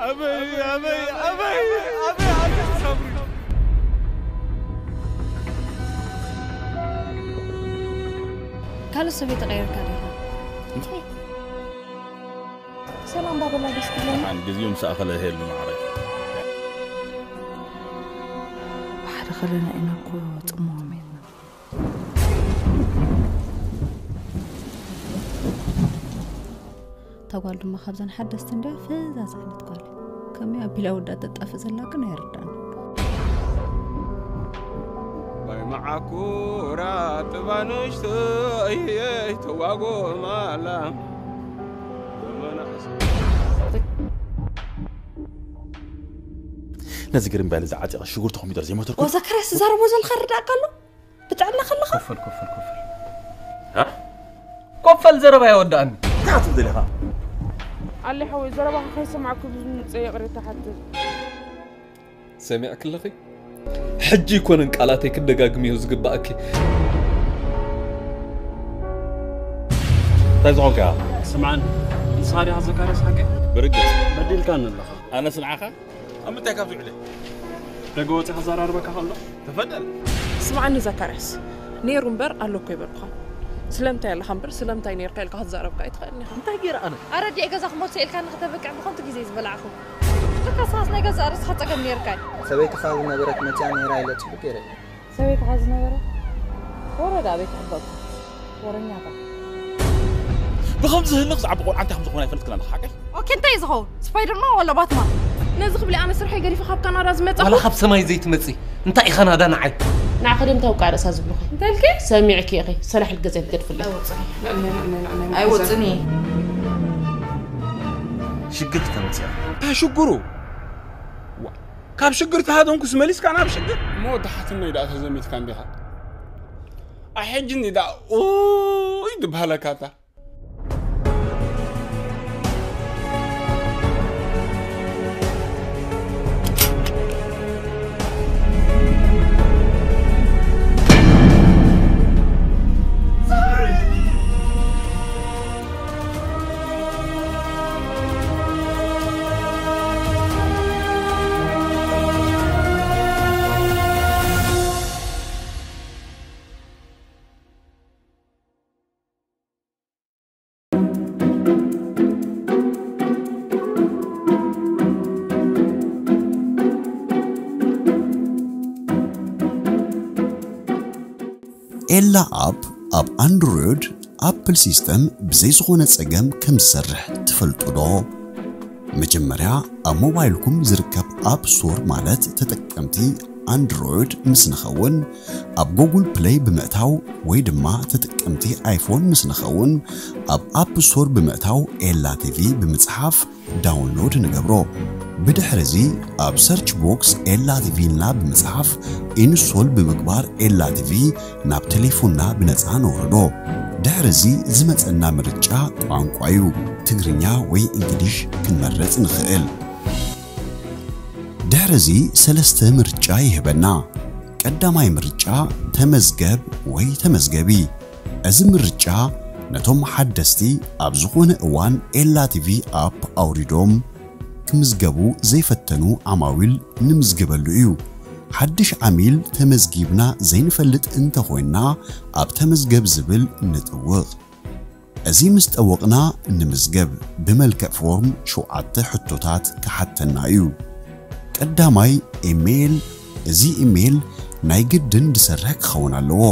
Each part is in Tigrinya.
ኣበይ ኣበይ ኣበይ ኣበይ ኣበይ ሳብሪ። ካልእ ሰብ ተቐይርካ ዲኻ? እንታይ? ሰላም ባበላ ደስ ትብለኒ። ሓን ግዜኡ ምስ ኣኸለ ሄሉ ማዕረይ። ብሓደ ከለና ኢና እኮ ጽምዋ ሜትና። እታ ጓል ድማ ካብዘን ሓደስቲ እንድያ፣ ፈዛዝ ዓይነት ጓል። ከመይ ኣቢላ ወዳ ተጣፍእ ዘላ ግን ኣይርዳእን። ባይ መዓኩራ ጥባ ንእሽተይ ተዋጎማላ። ነዚ ግርም ባለ ዝዓጢቐ ሽጉርቲ ኮሚደር ዘይሞተርኩ። ወዘካርያስ ትዛረቦ ዘለኻ ርዳእካ ኣሎ? ብጥዕና ከለኻ? ኮፈል፣ ኮፈል፣ ኮፈል። ሃ? ኮፈል ዘረባ የወዳእኒ። እንታይ ክትብል ደሊኻ? ኣሊ ሓወይ፣ ዘረባኻ ከይሰማዕኩ ብዝምጸ ይቕሬታ ሓትት። ሰሚዕኪ ኣለኺ? ሕጂ ኣይኮነን ቃላተይ ክደጋግምዮ ዝግባእኪ። እንታይ ዝኾንካ ኢኻ? ስምዓኒ፣ ንስኻ ዲኻ ዘካርያስ ሓቂ? ብርግጽ። በዲልካኒ ኣለኻ። ኣነስ ንዓኻ? ኣብ ምንታይ ካብ ዝውዕለ? ደገ ወጺኻ ዘራርበካ ከሎ? ተፈደል። ስምዓኒ ዘካርያስ፣ ነይሩ እምበር ኣሎ እኮ ይበልኩኻ። ስለምንታይ ኣለኻ እምበር ስለምንታይ ነይርካ ኢልካ ክትዛረብካ ኣይትኽእልን ኢኻ። እንታይ ገይረ ኣነ? ኣረዲኤ ገዛ ክመልሶ ኢልካ ንኽተበቅዕ ብኸንቱ ግዜ ዝበላዕኹ። ለካ ንስኻስ ናይ ገዛእ ርእስኻ ጸገም ነይርካ እዩ። ሰበይትኻ ዝነበረት መጺኣ ነይራ ኢለ ጽቡቕ ገይረ። ሰበይትኻ ዝነበረት? ወረዳ ኣበይ ክሕበእካ? ወረኛታት። ብኸምዚ ህልኽ ዝዓቢ ቆልዓ እንታይ ከም ዝኾነ ኣይፈልጥክን ኣለኻ ሓቀይ? ኦኬ፣ እንታይ እዩ ዝኸውን? ስፓይደርማን ዋላ ባትማን? ነዚ ክብሊ ኣነ ስርሐይ ገዲፈ ካብ ካናዳ ዝመጻኹ? ዋላ ካብ ሰማይ ዘይትመጺ እንታይ ኢኻ ናዳ ንዓይ? ንዓኺ ድም እንታይ ውቃዕ ርእሳ ዝብሉኺ? እንታይ ኢልኪ? ሰሚዕኪ ኢኺ፣ ሰላሕ ኢልኪ ገዛ ኣይትገድፍለይ። ኣይወጽን እየ። ንዕናይ፣ ንዕናይ፣ ንዕናይ። ኣይወጽን እየ። ሽግር ተመጽያ። እንታይ ሽግሩ? ዋ፣ ካብ ሽግር ተሃደንኩስ መሊስካ ናብ ሽግር? እሞ ወዲ ሓትነይ ደኣ ተዘሚትካ እንዲኻ? ኣይ ሕጂ እንዲ ደኣ ኡይ ድበሃለካ እታ። ኤላ ኣፕ ኣብ ኣንድሮይድ፣ ኣፕል ሲስተም ብዘይ ዝኾነ ጸገም ከም ዝሰርሕ ትፈልጡ ዶ? መጀመርያ ኣብ ሞባይልኩም ዝርከብ ኣፕ ስቶር ማለት ተጠቀምቲ ኣንድሮይድ ምስ ንኸውን ኣብ ጉግል ፕለይ ብምእታው ወይ ድማ ተጠቀምቲ ኣይፎን ምስ ንኸውን ኣብ ኣፕ ስቶር ብምእታው ኤላ ቲቪ ብምጽሓፍ ዳውንሎድ ንገብሮ። ብድሕሪ እዚ ኣብ ሰርች ቦክስ ኤላ ቲቪ ኢልና ብምጽሓፍ ኢንስቶል ብምግባር ኤላ ቲቪ ናብ ቴሌፎንና ብነጻ ነውርዶ። ድሕሪ እዚ ዝመጸና ምርጫ ቋንቋ እዩ። ትግርኛ ወይ እንግሊሽ ክንመርጽ ንኽእል። ድሕሪ እዚ ሰለስተ ምርጫ ይህበና። ቀዳማይ ምርጫ ተመዝገብ ወይ ተመዝገቢ። እዚ ምርጫ ነቶም ሓደስቲ ኣብ ዝኾነ እዋን ኤላ ቲቪ ኣፕ ኣውሪዶም ክምዝገቡ ዘይፈተኑ ዓማዊል ንምዝግበሉ እዩ። ሓድሽ ዓሚል ተመዝጊብና ዘይንፈልጥ እንተኾይንና ኣብ ተመዝገብ ዝብል ንጥውቕ። እዚ ምስ ጠወቕና ንምዝገብ ብመልክዕ ፎርም ሸውዓተ ሕቶታት ክሓተና እዩ። ቀዳማይ ኢሜይል፣ እዚ ኢሜይል ናይ ግድን ዝሰርሕ ክኸውን ኣለዎ።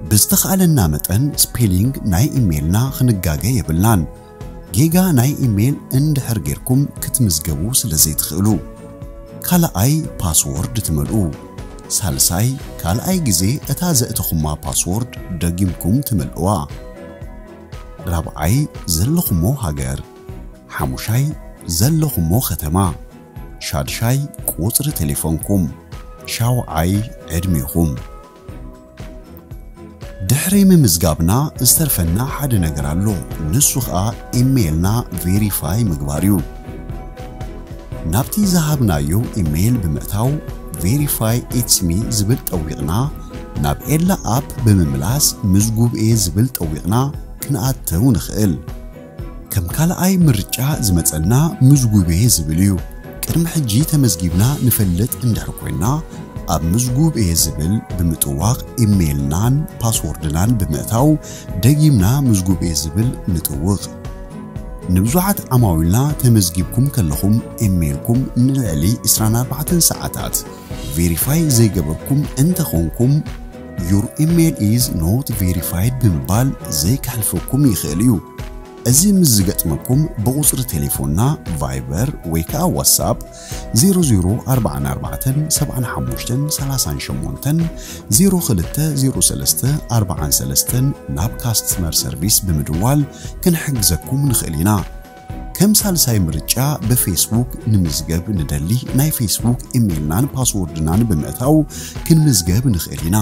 ብዝተኻእለና መጠን ስፔሊንግ ናይ ኢሜይልና ክንጋገ የብልናን። ጌጋ ናይ ኢሜይል እንድሕር ጌርኩም ክትምዝገቡ ስለ ዘይትኽእሉ። ካልኣይ ፓስዎርድ ትመልኡ። ሳልሳይ ካልኣይ ግዜ እታ ዘእተኹማ ፓስዎርድ ደጊምኩም ትመልእዋ። ራብዓይ ዘለኹሞ ሃገር። ሓሙሻይ ዘለኹሞ ከተማ። ሻድሻይ ቁጽሪ ቴሌፎንኩም። ሻውዓይ ዕድሜኹም። ድሕሪ ምምዝጋብና ዝተርፈና ሓደ ነገር ኣሎ። ንሱ ኸኣ ኢሜይልና ቬሪፋይ ምግባር እዩ። ናብቲ ዝሃብናዮ ኢሜይል ብምእታው ቬሪፋይ ኢትስ ሚ ዝብል ጠዊቕና ናብ ኤላ ኣፕ ብምምላስ ምዝጉብ እየ ዝብል ጠዊቕና ክንኣትው ንኽእል። ከም ካልኣይ ምርጫ ዝመጸና ምዝጉብ እየ ዝብል እዩ። ቅድሚ ሕጂ ተመዝጊብና ንፈልጥ እንድሕር ኮይና፣ ኣብ ምዝጉብ እየ ዝብል ብምጥዋቕ ኢሜይልናን ፓስወርድናን ብምእታው ደጊምና ምዝጉብ እየ ዝብል ንጥውቕ። ንብዙሓት ዓማዊልና ተመዝጊብኩም ከለኹም ኢሜይልኩም ንልዕሊ ዕስራን ኣርባዕተን ሰዓታት ቬሪፋይ ዘይገበርኩም እንተኾንኩም፣ your email is not verified ብምባል ዘይከሕልፈኩም ይኽእል እዩ። እዚ ምስ ዝገጥመኩም ብቑጽሪ ቴሌፎንና፣ ቫይበር ወይ ከኣ ዋትሳፕ ዜሮ ዜሮ ኣርባዓን ኣርባዕተን ሰብዓን ሓሙሽተን ሰላሳን ሸሞንተን ዜሮ ክልተ ዜሮ ሰለስተ ኣርባዓን ሰለስተን ናብ ካስተመር ሰርቪስ ብምድዋል ክንሕግዘኩም ንኽእል ኢና። ከም ሳልሳይ ምርጫ ብፌስቡክ ንምዝገብ ንደሊ ናይ ፌስቡክ ኢሜይልናን ፓስወርድናን ብምእታው ክንምዝገብ ንኽእል ኢና።